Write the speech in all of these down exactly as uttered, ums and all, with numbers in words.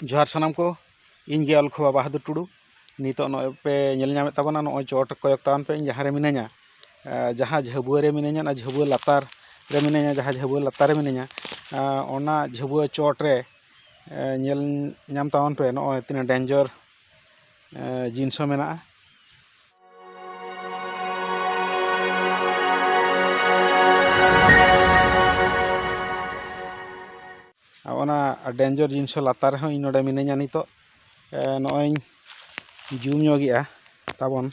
ᱡᱚᱦᱟᱨ ᱥᱟᱱᱟᱢ ᱠᱚ, ᱤᱧ ᱜᱮ ᱚᱞᱠᱷᱚ ᱵᱟᱵᱟ ᱵᱟᱦᱟᱫᱩᱨ ᱴᱩᱰᱩ᱾ ᱱᱤᱛᱚᱜ ᱱᱚᱜᱼᱚᱭ ᱯᱮ ᱧᱮᱞ ᱧᱟᱢᱮᱫ ᱛᱟᱵᱚᱱᱟ, ᱱᱚᱜᱼᱚᱭ ᱪᱚᱴ ᱠᱚᱭᱚᱜ ᱛᱟᱵᱚᱱ ᱯᱮ, ᱤᱧ ᱡᱟᱦᱟᱸ ᱨᱮ ᱢᱤᱱᱟᱹᱧᱟ, ᱮ, ᱡᱟᱦᱟᱸ ᱡᱷᱟᱹᱵᱩᱣᱟᱹ ᱨᱮ ᱢᱤᱱᱟᱹᱧᱟ, ᱚᱱᱟ ᱡᱷᱟᱹᱵᱩᱣᱟᱹ ᱞᱟᱛᱟᱨ ᱨᱮ ᱢᱤᱱᱟᱹᱧᱟ, ᱡᱟᱦᱟᱸ ᱡᱷᱟᱹᱵᱩᱣᱟᱹ ᱞᱟᱛᱟᱨ ᱨᱮ ᱢᱤᱱᱟᱹᱧᱟ, ᱮ, ᱚᱱᱟ ᱡᱷᱟᱹᱵᱩᱣᱟᱹ ᱪᱚᱴ ᱨᱮ, ᱮ, ᱧᱮᱞ ᱧᱟᱢ ᱛᱟᱵᱚᱱ ᱯᱮ, ᱱᱚᱜᱼᱚᱭ ᱛᱤᱱᱟᱹᱜ ᱰᱮᱧᱡᱚᱨ, ᱮ, ᱡᱤᱱᱤᱥ ᱦᱚᱸ ᱢᱮᱱᱟᱜᱼᱟ᱾ ᱟᱨ ᱚᱱᱟ ᱰᱮᱧᱡᱚᱨ ᱡᱤᱱᱤᱥ ᱦᱚᱸ ᱞᱟᱛᱟᱨ ᱨᱮᱦᱚᱸ ᱤᱧ ᱱᱚᱰᱮ ᱢᱤᱱᱟᱹᱧᱟ ᱱᱤᱛᱚᱜ᱾ ᱮ, ᱱᱚᱜᱼᱚᱭ ᱤᱧ ᱡᱩᱢ ᱧᱚᱜᱮᱜᱼᱟ ᱛᱟᱵᱚᱱ,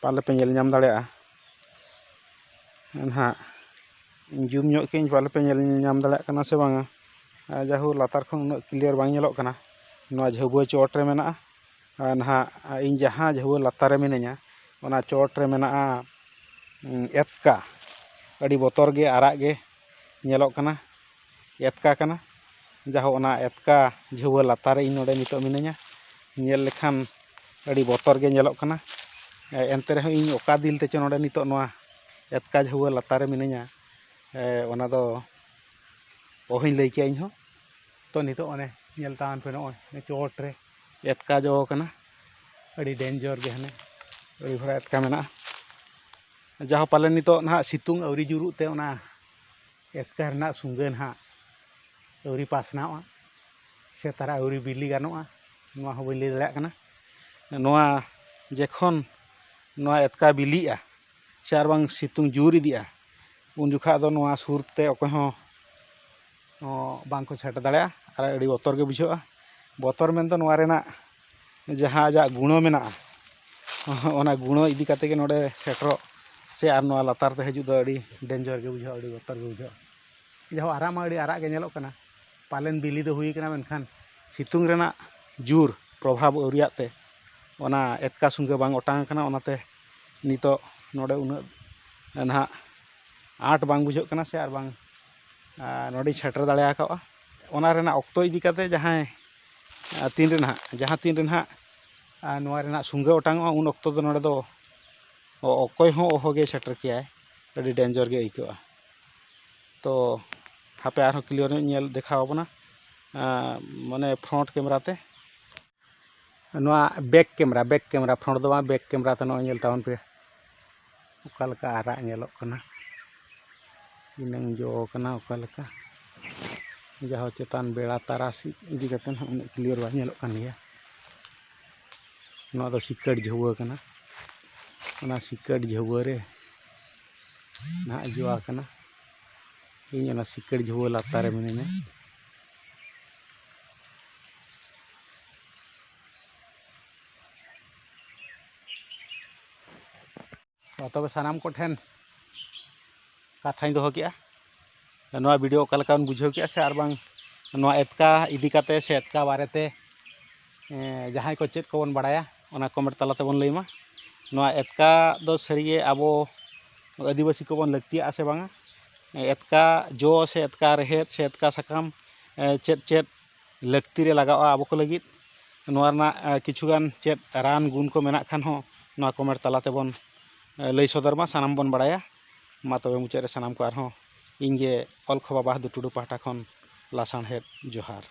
ᱯᱟᱞᱮ ᱯᱮ ᱧᱮᱞ ᱧᱟᱢ ᱫᱟᱲᱮᱭᱟᱜᱼᱟ ᱱᱟᱦᱟᱜ᱾ ᱤᱧ ᱡᱩᱢ ᱧᱚᱜ ᱠᱮᱜᱼᱟᱹᱧ, ᱯᱟᱞᱮ ᱯᱮ ᱧᱮᱞ ᱧᱟᱢ ᱫᱟᱲᱮᱭᱟᱜ ᱠᱟᱱᱟ ᱥᱮ ᱵᱟᱝᱟ᱾ ᱟᱨ ᱡᱟᱦᱳ, ᱞᱟᱛᱟᱨ ᱠᱷᱚᱱ ᱩᱱᱟᱹᱜ ᱠᱞᱤᱭᱟᱨ ᱵᱟᱝ ᱧᱮᱞᱚᱜ ᱠᱟᱱᱟ᱾ ᱱᱚᱣᱟ ᱡᱷᱟᱹᱵᱩᱣᱟᱹ ᱪᱚᱴ ᱨᱮ ᱢᱮᱱᱟᱜᱼᱟ᱾ ᱟᱨ ᱱᱟᱦᱟᱜ ᱤᱧ ᱡᱟᱦᱟᱸ ᱡᱷᱟᱹᱵᱩᱣᱟᱹ ᱞᱟᱛᱟᱨ ᱨᱮ ᱢᱤᱱᱟᱹᱧᱟ, ᱚᱱᱟ ᱪᱚᱴ ᱨᱮ ᱢᱮᱱᱟᱜᱼᱟ, ᱩᱸ, ᱮᱛᱠᱟ᱾ ᱟᱹᱰᱤ ᱵᱚᱛᱚᱨ ᱜᱮ ᱟᱨᱟᱜ ᱜᱮ ᱧᱮᱞᱚᱜ ᱠᱟᱱᱟ, ᱮᱛᱠᱟ ᱠᱟᱱᱟ᱾ ᱡᱟᱦᱳ, ᱚᱱᱟ ᱮᱛᱠᱟ ᱡᱷᱟᱹᱣᱟᱹ ᱞᱟᱛᱟᱨ ᱨᱮ ᱤᱧ ᱱᱚᱰᱮ ᱱᱤᱛᱚᱜ ᱢᱤᱱᱟᱹᱧᱟ᱾ ᱧᱮᱞ ᱞᱮᱠᱷᱟᱱ ᱟᱹᱰᱤ ᱵᱚᱛᱚᱨ ᱜᱮ ᱧᱮᱞᱚᱜ ᱠᱟᱱᱟ᱾ ᱮ, ᱮᱱᱛᱮ ᱨᱮᱦᱚᱸ ᱤᱧ ᱚᱠᱟ ᱫᱤᱞ ᱛᱮᱪᱚ ᱱᱚᱰᱮ ᱱᱤᱛᱚᱜ ᱱᱚᱣᱟ ᱮᱛᱠᱟ ᱡᱷᱟᱹᱣᱟᱹ ᱞᱟᱛᱟᱨ ᱨᱮ ᱢᱤᱱᱟᱹᱧᱟ, ᱮ, ᱚᱱᱟ ᱫᱚ ᱚᱦᱚᱧ ᱞᱟᱹᱭ ᱠᱮᱭᱟ ᱤᱧ ᱦᱚᱸ᱾ ᱛᱚ, ᱱᱤᱛᱚᱜ ᱚᱱᱮ ᱧᱮᱞ ᱛᱟᱵᱚᱱ ᱯᱮ, ᱱᱚᱜᱼᱚᱭ ᱪᱚᱴ ᱨᱮ ᱮᱛᱠᱟ ᱡᱚ ᱠᱟᱱᱟ, ᱟᱹᱰᱤ ᱰᱮᱧᱡᱚᱨ ᱜᱮ, ᱦᱟᱱᱮ ᱟᱹᱰᱤ ᱦᱚᱲᱟᱜ ᱮᱛᱠᱟ ᱢᱮᱱᱟᱜᱼᱟ᱾ ᱡᱟᱦᱳ, ᱯᱟᱞᱮᱱ ᱱᱤᱛᱚᱜ ᱱᱟᱦᱟᱜ ᱥᱤᱛᱩᱝ ᱟᱹᱣᱨᱤ ᱡᱩᱨᱩᱜ ᱛᱮ ᱚᱱᱟ ᱮᱛᱠᱟ ᱨᱮᱱᱟᱜ ᱥᱩᱸᱜᱟᱹ ᱱᱟᱦᱟᱜ ᱟᱹᱣᱨᱤ ᱯᱟᱥᱱᱟᱣᱜᱼᱟ, ᱥᱮ ᱛᱟᱨᱟ ᱟᱹᱣᱨᱤ ᱵᱤᱞᱤ ᱜᱟᱱᱚᱜᱼᱟ, ᱱᱚᱣᱟ ᱦᱚᱸ ᱵᱟᱹᱧ ᱞᱟᱹᱭ ᱫᱟᱲᱮᱭᱟᱜ ᱠᱟᱱᱟ᱾ ᱱᱚᱣᱟ ᱡᱚᱠᱷᱚᱱ ᱱᱚᱣᱟ ᱮᱛᱠᱟ ᱵᱤᱞᱤᱜᱼᱟ ᱥᱮ ᱟᱨ ᱵᱟᱝ ᱥᱤᱛᱩᱝ ᱡᱳᱨ ᱤᱫᱤᱜᱼᱟ, ᱩᱱ ᱡᱚᱠᱷᱟᱜ ᱫᱚ ᱱᱚᱣᱟ ᱥᱩᱨ ᱛᱮ ᱚᱠᱚᱭ ᱦᱚᱸ, ᱦᱚᱸ ᱵᱟᱝ ᱠᱚ ᱥᱮᱴᱮᱨ ᱫᱟᱲᱮᱭᱟᱜᱼᱟ᱾ ᱟᱨ ᱟᱹᱰᱤ ᱵᱚᱛᱚᱨ ᱜᱮ ᱵᱩᱡᱷᱟᱹᱜᱼᱟ᱾ ᱵᱚᱛᱚᱨ ᱢᱮᱱᱫᱚ ᱱᱚᱣᱟ ᱨᱮᱱᱟᱜ ᱡᱟᱦᱟᱸ ᱟᱡᱟᱜ ᱜᱩᱬᱚ ᱢᱮᱱᱟᱜᱼᱟ, ᱚᱱᱟ ᱜᱩᱬᱚ ᱤᱫᱤ ᱠᱟᱛᱮ ᱜᱮ ᱱᱚᱰᱮ ᱥᱮᱴᱮᱨᱚᱜ ᱥᱮ ᱟᱨ ᱱᱚᱣᱟ ᱞᱟᱛᱟᱨ ᱛᱮ ᱦᱤᱡᱩᱜ ᱫᱚ ᱟᱹᱰᱤ ᱰᱮᱧᱡᱟᱨ ᱜᱮ ᱵᱩᱡᱷᱟᱹᱜᱼᱟ, ᱟᱹᱰᱤ ᱵᱚᱛᱚᱨ ᱜᱮ ᱵᱩᱡᱷᱟᱹᱜᱼᱟ᱾ ᱡᱟᱦᱳ, ᱟᱨᱟᱜ ᱢᱟ ᱟᱹᱰᱤ ᱟᱨᱟᱜ ᱜᱮ ᱧᱮᱞᱚᱜ ᱠᱟᱱᱟ, ᱯᱟᱞᱮᱱ ᱵᱤᱞᱤ ᱫᱚ ᱦᱩᱭ ᱠᱟᱱᱟ, ᱢᱮᱱᱠᱷᱟᱱ ᱥᱤᱛᱩᱝ ᱨᱮᱱᱟᱜ ᱡᱳᱨ ᱯᱨᱚᱵᱷᱟᱵᱽ ᱟᱹᱣᱨᱤᱭᱟᱜ ᱛᱮ ᱚᱱᱟ ᱮᱛᱠᱟ ᱥᱩᱸᱜᱟᱹ ᱵᱟᱝ ᱚᱴᱟᱝ ᱟᱠᱟᱱᱟ᱾ ᱚᱱᱟᱛᱮ ᱱᱤᱛᱚᱜ ᱱᱚᱰᱮ ᱩᱱᱟᱹᱜ ᱱᱟᱦᱟᱜ ᱟᱸᱴ ᱵᱟᱝ ᱵᱩᱡᱷᱟᱹᱜ ᱠᱟᱱᱟ ᱥᱮ ᱟᱨ ᱵᱟᱝ, ᱟᱨ ᱱᱚᱰᱮᱧ ᱥᱮᱴᱮᱨ ᱫᱟᱲᱮ ᱟᱠᱟᱫᱼᱟ᱾ ᱚᱱᱟ ᱨᱮᱱᱟᱜ ᱚᱠᱛᱚ ᱤᱫᱤ ᱠᱟᱛᱮ ᱡᱟᱦᱟᱸᱭ, ᱟᱨ ᱛᱤᱱ ᱨᱮ ᱱᱟᱦᱟᱜ, ᱡᱟᱦᱟᱸ ᱛᱤᱱ ᱨᱮ ᱱᱟᱦᱟᱜ, ᱟᱨ ᱱᱚᱣᱟ ᱨᱮᱱᱟᱜ ᱥᱩᱸᱜᱟᱹ ᱚᱴᱟᱝᱚᱜᱼᱟ, ᱩᱱ ᱚᱠᱛᱚ ᱫᱚ ᱱᱚᱰᱮ ᱫᱚ ᱚ-, ᱚᱠᱚᱭ ᱦᱚᱸ ᱚᱦᱚᱜᱮ ᱥᱮᱴᱮᱨ ᱠᱮᱭᱟᱭ, ᱟᱹᱰᱤ ᱰᱮᱧᱡᱟᱨ ᱜᱮ ᱟᱹᱭᱠᱟᱹᱜᱼᱟ᱾ ᱛᱚ ᱦᱟᱯᱮ ᱟᱨᱦᱚᱸ ᱠᱞᱤᱭᱟᱨ ᱧᱚᱜ ᱧᱮᱞ ᱫᱮᱠᱷᱟᱣ ᱟᱵᱚᱱᱟ᱾ ᱟᱸ, ᱢᱟᱱᱮ front camera ᱛᱮ᱾ ᱱᱚᱣᱟ back camera, back camera, front ᱫᱚ ᱵᱟᱝ, back camera ᱛᱮ ᱱᱚᱜᱼᱚᱭ ᱧᱮᱞ ᱛᱟᱵᱚᱱ ᱯᱮ ᱚᱠᱟ ᱞᱮᱠᱟ ᱟᱨᱟᱜ ᱧᱮᱞᱚᱜ ᱠᱟᱱᱟ᱾ ᱤᱱᱟᱹᱝ ᱡᱚ ᱠᱟᱱᱟ ᱚᱠᱟ ᱞᱮᱠᱟ, ᱡᱟᱦᱳ ᱪᱮᱛᱟᱱ ᱵᱮᱲᱟ ᱛᱟᱨᱟᱥ ᱤᱫᱤ ᱠᱟᱛᱮ ᱦᱚᱸ ᱩᱱᱟᱹᱜ clear ᱵᱟᱭ ᱧᱮᱞᱚᱜ ᱠᱟᱱ ᱜᱮᱭᱟ᱾ ᱱᱚᱣᱟ ᱫᱚ ᱥᱤᱠᱟᱹᱲ ᱡᱷᱟᱹᱣᱟᱹ ᱠᱟᱱᱟ᱾ ᱚᱱᱟ ᱥᱤᱠᱟᱹᱲ ᱡᱷᱟᱹᱣᱟᱹ ᱨᱮ ᱱᱟᱦᱟᱜ ᱡᱚ ᱟᱠᱟᱱᱟ᱾ ᱤᱧ ᱚᱱᱟ ᱥᱤᱠᱟᱹᱲ ᱡᱷᱟᱹᱣᱟᱹ ᱞᱟᱛᱟᱨ ᱨᱮ ᱢᱤᱱᱟᱹᱧᱟ᱾ ᱛᱚ, ᱛᱚᱵᱮ ᱥᱟᱱᱟᱢ ᱠᱚᱴᱷᱮᱱ ᱠᱟᱛᱷᱟᱧ ᱫᱚᱦᱚ ᱠᱮᱜᱼᱟ᱾ ᱱᱚᱣᱟ video ᱚᱠᱟ ᱞᱮᱠᱟ ᱵᱚᱱ ᱵᱩᱡᱷᱟᱹᱣ ᱠᱮᱜᱼᱟ, ᱥᱮ ᱟᱨ ᱵᱟᱝ ᱱᱚᱣᱟ ᱮᱛᱠᱟ ᱤᱫᱤ ᱠᱟᱛᱮ ᱥᱮ ᱮᱛᱠᱟ ᱵᱟᱨᱮᱛᱮ, ᱮᱸ, ᱡᱟᱦᱟᱸᱭ ᱠᱚ ᱪᱮᱫ ᱠᱚᱵᱚᱱ ᱵᱟᱲᱟᱭᱟ, ᱚᱱᱟ comment ᱛᱟᱞᱟ ᱛᱮᱵᱚᱱ ᱞᱟᱹᱭ ᱢᱟ᱾ ᱱᱚᱣᱟ ᱮᱛᱠᱟ ᱫᱚ ᱥᱟᱹᱨᱤᱜᱮ ᱟᱵᱚ ᱟᱹᱫᱤᱵᱟᱹᱥᱤ ᱠᱚᱵᱚᱱ ᱞᱟᱹᱠᱛᱤᱭᱟᱜᱼᱟ ᱥᱮ ᱵᱟᱝᱟ? ᱮᱛᱠᱟ ᱡᱚ ᱥᱮ ᱮᱛᱠᱟ ᱨᱮᱦᱮᱫ ᱥᱮ ᱮᱛᱠᱟ ᱥᱟᱠᱟᱢ, ᱮᱸ, ᱪᱮᱫ ᱪᱮᱫ ᱞᱟᱹᱠᱛᱤ ᱨᱮ ᱞᱟᱜᱟᱜᱼᱟ ᱟᱵᱚ ᱠᱚ ᱞᱟᱹᱜᱤᱫ? ᱱᱚᱣᱟ ᱨᱮᱱᱟᱜ, ᱮᱸ, ᱠᱤᱪᱷᱩ ᱜᱟᱱ ᱪᱮᱫ ᱨᱟᱱ ᱜᱩᱱ ᱠᱚ ᱢᱮᱱᱟᱜ ᱠᱷᱟᱱ ᱦᱚᱸ ᱱᱚᱣᱟ comment ᱛᱟᱞᱟ ᱛᱮᱵᱚᱱ, ᱮᱸ, ᱞᱟᱹᱭ ᱥᱚᱫᱚᱨ ᱢᱟ, ᱥᱟᱱᱟᱢ ᱵᱚᱱ ᱵᱟᱲᱟᱭᱟ᱾ ᱢᱟ ᱛᱚᱵᱮ ᱢᱩᱪᱟᱹᱫ ᱨᱮ ᱥᱟᱱᱟᱢ ᱠᱚ ᱟᱨᱦᱚᱸ ᱤᱧ ᱜᱮ ᱚᱞᱠᱷᱚ ᱵᱟᱵᱟ ᱦᱟᱹᱫᱩ ᱴᱩᱰᱩ ᱯᱟᱦᱴᱟ ᱠᱷᱚᱱ ᱞᱟᱥᱟᱬᱦᱮᱫ ᱡᱚᱦᱟᱨ᱾